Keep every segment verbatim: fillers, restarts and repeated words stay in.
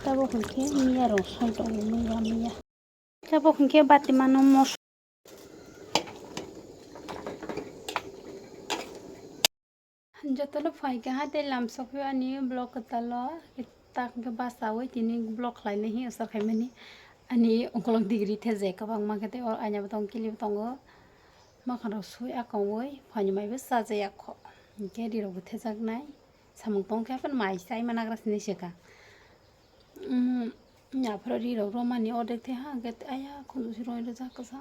Tabuk hwnkhe miya rok soi tongo, miya, miya. Tabuk hwnkhe bati mano mosok. Jotono phaikha ha tei lamsok phio ani vlog kwtalo, tak hwnkhe bachaui tini vlog khlainai hi asar khaimani. Ani ongkolog degree thejai kwbangma khe tei o aina bo tongo, kili bo tongo. Makhan rok sui akongwi phaini mai bo chajai akho. Hwnkhe ri rok bo thejaknai. Samung tong khe phano mai chai managra sini se ka. Umm, aphuru ri rok romani ordek the ha, hwnkhe aya khunju si roi rwjak kwsa.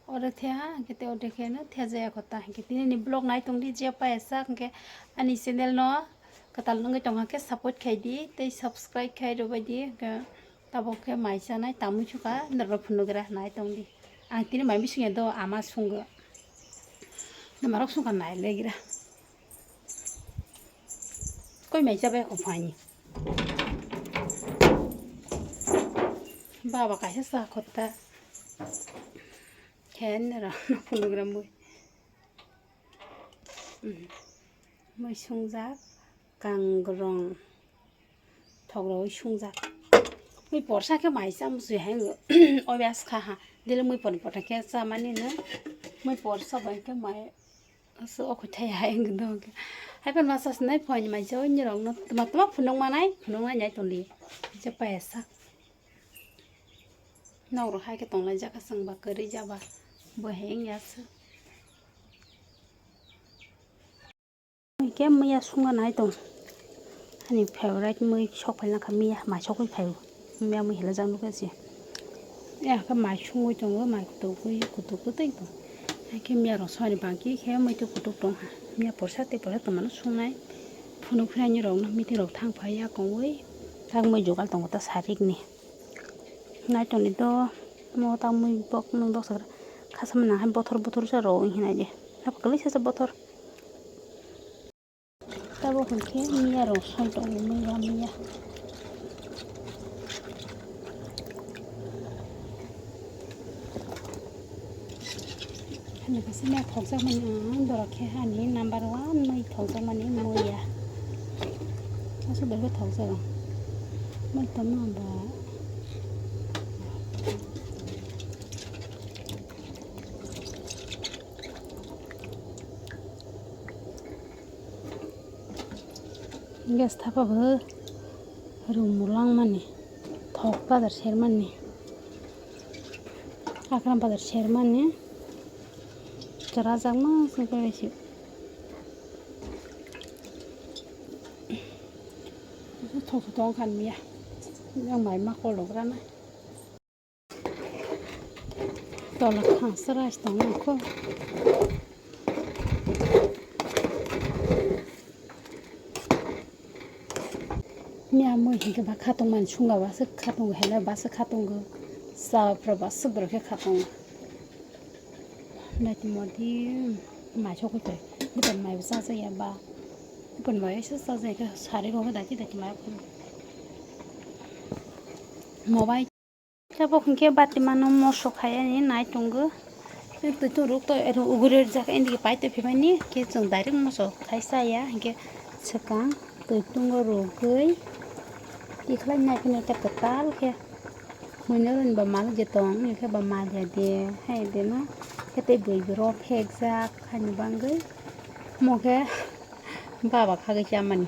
Ordek the ha, hwnkhe tei ordek khe no thejaya kho ta. Hwnkhe tini ni vlog nai tong di, je paya sak hwnkhe ani channel no kwtal wngwi tong kha khe support khai di, tei subscribe khai rw bai di. Hwnkhe tabuk khe mai chanai tamui sukha, norok phunugra nai tong di. Ang tini mai bising ya do ama sungo. Norok sungkha nai legra. Koi mai chabai kho phani. Baba kaisa sa khotta. Khen ra phunukra mui. Mm. Mui sungjak kangrong. Thok rwi sungjak. Mui porsa khe mai chamsui hai obyas kha ha. Dile mui pon pota khe chamani no. Mui porsa bai khe mai Aso okhoi thai hai wngwi dong khe. Hai phan masa sinai phone ni mai se onyo rok no tma tma phunuk manai, phunuk nai nai tongdi. Je payasa. Nok rok hai khe tong lai jak kha chwng ba kwrwi jaba. Bo hai wngya se. Hwnkhe miya sunga nai tong. Ani favorite mui sok phai langkha miya, mai sokwi phai o. Miya mui hela jak nukha se. Ya khe mai sungwi tongo, mai kutuk wi, kutuk kwtwi tong. Hakhe miya rok sani bangki khe mui twi kutuk tong ha. Miya porsa tei porsa tongmano sungnai. Phunuk phai ani rok no meeting rok thang phai ya kongwi. Tak mui jogal tongo ta sarik ni. Nai tongdi do mo tak mui bok, mui bok sakra. Khasam nang hai bothor bothor sa rok hinai de. Hap kwlwi sa sa bothor. Tabuk hwnkhe miya rok soi tongo, miya, miya. Hani kaisa miya thokjakmani ang borok khe hani number one mui thokjakmani muya. Aswk bai khe thokjago. Mui tongma ba. Gas thapa bo rwmwlangmani, thok bazar sermani, Akram bazar sermani, chwrajakma se. Thok thok tong kha miya, yang mai ma kol rok rana. Tola khangsa rice tong nang kho. Miya mui hinkhe ba khatung mani sunga ba se khatung hele ba se khatung go. Sa pra ba se bro khe khatung. Nai ti modi mai sokoi toi. Bukan mai sa sa ya ba. Bukan mai sa sa ya ke sari go dati dati mai ko. Mobile. Tabuk hwnkhe bati mano moso khai ani nai tongo. Twi tong ruk to ugure rijak indigi pai twi phimani khe chwng direct moso khai chaya hinkhe swkang twi tongo rugwi tikhlai nai phino ta kwtal khe muino rwni ba mal je tong wngkhe ba mal ya de hai de no khe tei bwi bwrok phekjak haini bagwi omo khe baba khagwi chamani.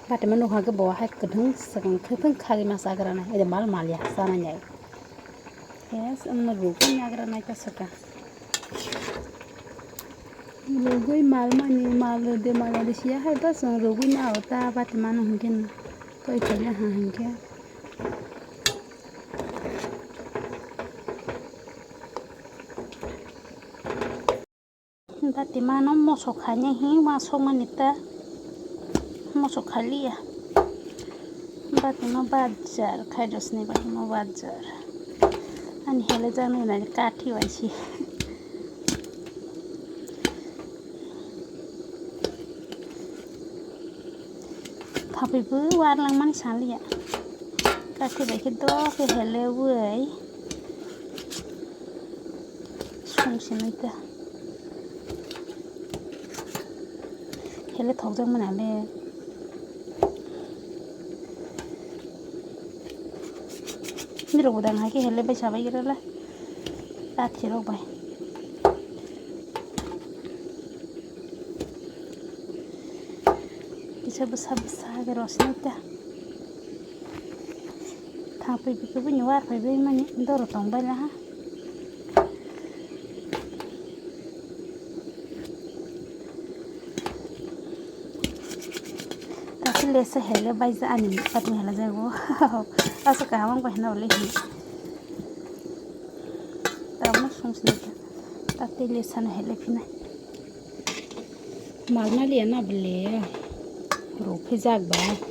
Batima nukha khe bo hai kwthwng swkang kwthwng khagwi ma chagra nai, ede mal mal ya chana nai. Yes, wngma rugwi nagra nai ta swkang. Rugwi mal mani, mal de mal de siya hai ta chwng rugwi na o ta batima no hinkhe no. Toi khaina ha hinkhe. Batima no moso khainai hi uansukmani ta moso khailiya. Batima bajar khai rwsni batima bajar. Ani hele jani nani kathi waisi. Thapui bo warlangmani saliya. Kathi bai khe do khe hele ui. Song sinai ta. Hele thokjak mani ale. Rok bo dang hai khe hele bai sabai gira le. Tathi rok bai. Kisa bwsa bwsa khe rosnai ta. Thang pui pui khe buini war phai bai mani doro tong bai la ha. Tasi lesa hele bai ja ani patni hala jago. Asa kaham ang bai hana ole hi. Tamno sungsni ta. Tati lesa na hele phina. Malna liya na bele. Ro phe jak ba.